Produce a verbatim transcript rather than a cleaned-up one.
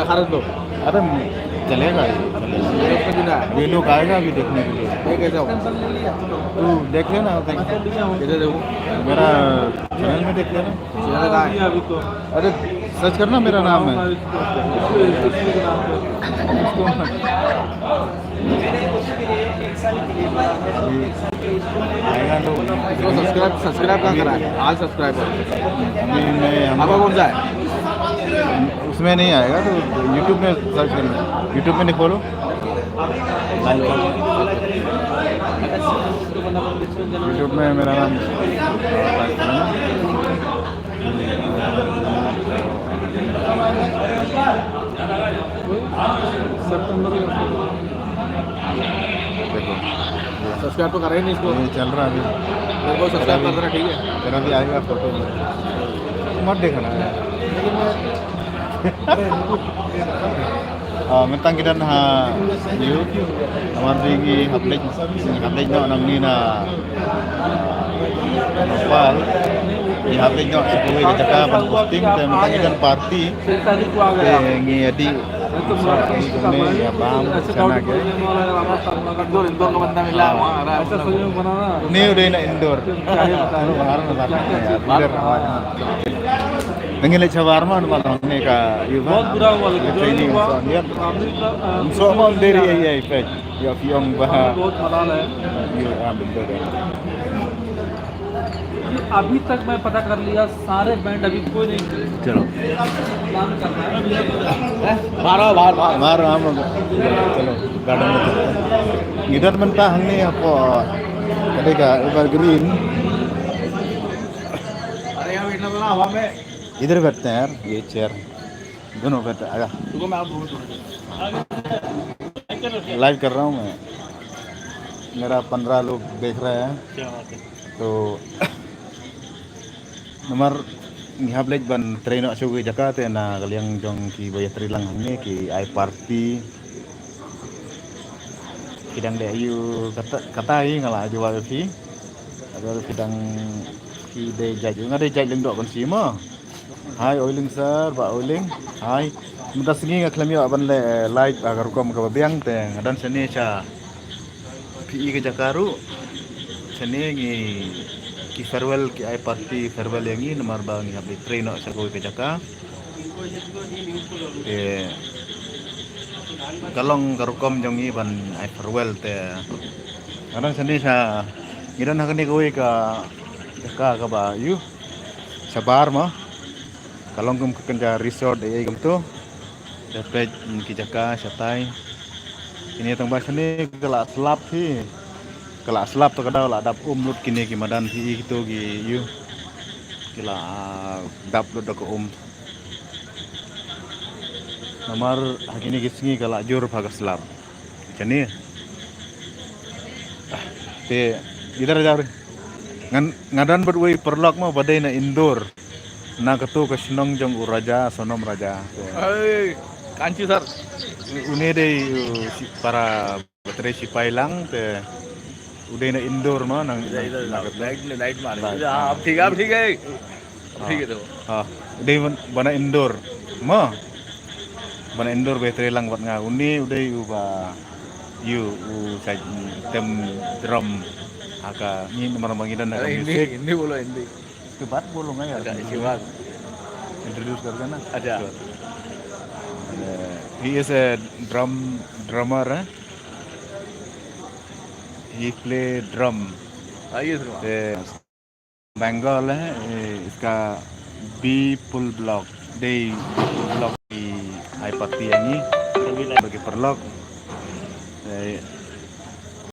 भारत दो। अरे, चलेगा ये, चलेगा। मेरे को भी ना। ये लोग आएगा अभी देखने के लिए। मैं कैसे हूँ? तू देख लेना, देख। कैसे देखूँ? मेरा चैनल में देख लेना। चैनल कहाँ है? अरे, सर्च करना, मेरा नाम है। इसको आएगा तो तो सब्सक्राइब, सब्सक्राइब कहाँ करा है? आज सब्सक्राइब करो। अभी मैं, हम आपका कौन सा है? उसमें नहीं आएगा, तो YouTube में सर्च करना। YouTube में नहीं, खोलो। YouTube में मेरा नाम। सितंबर। देखो, सब्सक्राइब तो कर रहे नहीं इसको। ये चल रहा है अभी। मेरे को सब्सक्राइब कर देना, ठीक है? तेरा भी आएगा फोटो में। मत देखना। Ah, mynta ngi don ha, ïa, namar ba ngi hap leit, ngi hap leit noh nangne na Nepal, ngi hap leit noh sha kawei ka jaka ban posting, te mynta ngi don party, te ngi ïa dih, ïa bam, shana ke. Une u dei na Indore. Ngi leit shabar ma, ne ka, ïa, बहुत बुरा हुआ, लेकिन जो है, वहाँ, अ, um, soo ma, um, deri, ïa, ïa, peit. Ïa, phi ong ba. बहुत मलाल है। Ïa, ah, betul, ya. अभी तक मैं पता कर लिया, सारे बैंड अभी कोई नहीं। चलो। प्लान कर रहा है। बाहर आओ, बाहर, बाहर। बाहर आओ, हम लोग। चलो, गार्डन में चलते हैं। इधर बनता हमने आपको, करेगा, एवरग्रीन। अरे, यहाँ बैठना था ना हवा में। इधर बैठते हैं यार, ये चेयर। दोनों बैठ, आजा। रुको, मैं आप बोलो थोड़ा देर। लाइव कर रहा हूँ मैं। मेरा पंद्रह लोग देख रहे हैं। क्या बात है। तो namar ngi hap leit ban trei noh sha kawei ka jaka, te na ka liang jong kiba ïatrei lang hangne ki ai party. Ki dang leh aïu kata, kata hi nga la jubab ïa phi. Ado phi dang, phi dei jait, nga dei jait lyngdoh kan shi mo. Hai, Oiling sir, Bah Oiling. Hai. Mynta sngi nga khlem ïoh ban leh, eh, live ha ka rukom kaba biang, te nga don shane sha phi i ka jaka ruh. Shane ngi ki farewell, ki ai party farewell ïa ngi, namar ba ngi hap leit trei noh sha kawei ka jaka. Te ka long ka rukom jong ngi ban ai farewell, te nga don shane sha, ngi don ha kane kawei ka jaka kaba ïa, shabar mo. Ka long kum ka kynja resort ei ei kumto. Te peit ki jaka shatai. Kine tang ba shane ka la slap hi. Ka la slap, to ka dei la dap um lut kine ki madan phi i kito ki ïa. Ki la, ah, dap lut da ka um. Namar ha kine ki sngi ka la jur bha ka slap. Shane. Te, idhar jao re. Ngan, nga don bad uwei u paralok mo ba dei na Indore. Na kato ka shnong jong u Raja, Sonam Raja. Hey, Kanchi sir. Une dei, uh, si-, para ba trei sipai lang, te u dei na Indore mo, nang, nang, nang kato. Light, light mar. Light. हाँ, अब ठीक है, अब ठीक है। Phi ka dei. Ha, u dei ban, ba na Indore. Mo. Ba na Indore ba ïatrei lang bad nga. Une u dei uba ïa u sa tem drum. Ha ka ngi namar ba ngi don ha ka music. Hindi, Hindi bolo, Hindi. Iski baat bolunga yaar. Acha, iski baat. Introduce kar dena. Acha. Eh, he is a drum, drummer, eh? He play drum. Ah, yes, sir. Eh, Bengal है, ए, इसका बी पुल ब्लॉक, दे पुल ब्लॉक की आई पत्ती यानी बगे परलॉक, ए,